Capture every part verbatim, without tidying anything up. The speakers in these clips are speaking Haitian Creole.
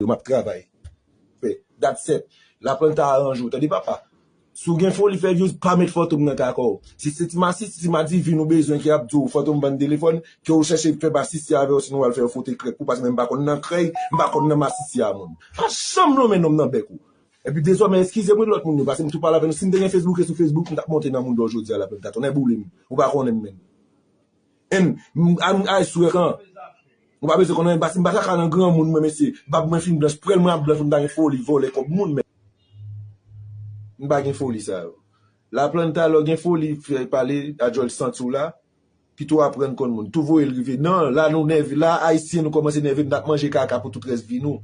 M ap travay. Fè, dat sèt. Laplanta aranje w, tande papa. Si w gen foli fè vyouz, pa met fantom nan kaka w. Si se ti masis, ti madivin ou bezwen ki ap di w fantom vann telefòn, ke w chèche fè masisi avè w, sinon w al fè yo fwote krèk pou, paske mwen m pa konn nan krèy, m pa konn nan masisi a moun. Pa janm lonmen nonm nan bèk ou. Epi dezòmè, eskize mwen lòt moun yo, paske m tou pale avè nou. Si m te gen Facebook e sou Facebook, m t ap monte nan mouda w jodi a, Laplanta. Tonnè boule m. Ou pa konnen m menm. And m, I'm, I swear, kan. Ou pa bezwen konnen, paske m pa kaka nan granmoun, mwen, mesye. Bab mwen fin blanch, prèl mwen ap blanch, m pa gen foli, vòlè kòb moun, men. M pa gen foli sa yo. Laplanta, lè w gen foli, fè pale a djòl santi w la, pito w aprann konn moun. Tou voye l rive. Non, la nou nève, la Ayisyen nou kòmanse nève, n ap manje kaka pou tout rès vi nou.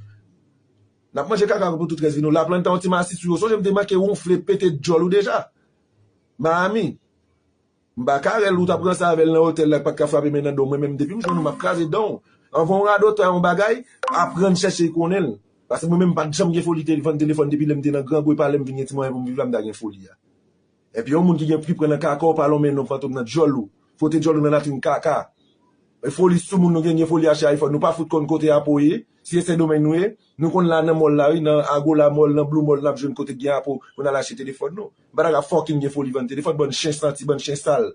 N ap manje kaka pou tout rès vi nou. Laplanta, yon ti masis ou yo. Sonje m te manke wonfle, pete djòl ou deja. Miami. M pa ka rèl ou t ap ranse avè l nan otèl la, k pa t ka frape men nan do w. Mwen menm, depi m jwenn ou, m ap kraze dan w. Anvan w radotè yon bagay, aprann chèche konnen l. Paske mwen menm, m pa t janm gen foli te vann telefòn depi lè m te nan grangou, e pa lè m vin gen ti mwayen pou m viv la, m ta gen foli a. Epi yon moun ki gen, ki pran nan kaka w, pa lonmen non fantom nan djòl ou. Fwote djòl ou nan latrin kaka. E foli sou moun nou gen, gen foli achte iPhone. Nou pa fout konn kote Apple ye. Si e Sendomeng nou ye, nou konn la nan mall la, wi, nan Agola Mall, nan Blue Mall, n ap jwenn kote gen Apple pou n al achte telefòn nou. M pa ta ka fucking gen foli vann telefòn, bann chen santi, bann chen sal.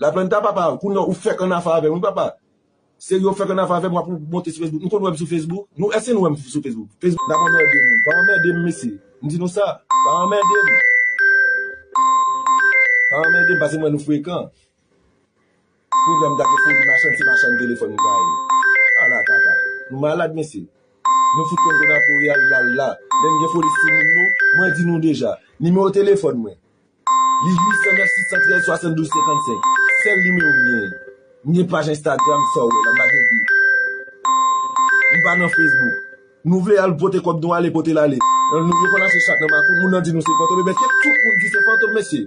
Laplanta, papa, kounye a ou fèk ann afè avè m, wi, papa. Serye, ou fèk ann afè avè m, w ap monte sou Facebook. Nou konn wè m sou Facebook? Nou, èske nou wè m sou Facebook? Facebook, n ap anmède moun. Pa anmède m, mesye. M di nou sa. Pa anmède m. Pa anmède m, paske mwen nou frekan. Podyab, m ta gen foli machann, se machann telefòn m ta ye. Ala kaka. Nou malad, mesye. Nou fout konn kote pou y al la la. Lè n gen foli sou moun nou, mwen di nou deja. Nimewo telefòn mwen. Li uit san nèf sis san trèz swasanndouz senkannsenk. Sèl nimewo m genyen. M gen paj Instagram, sa w wè la, m pa gen bi. M pa nan Facebook. Nou vle al pote kòb nou ale, pote l ale. Nou, yo konn achte chat nan makout, moun nan di nou se fantom, ebyen se tout moun di se fantom, mesye.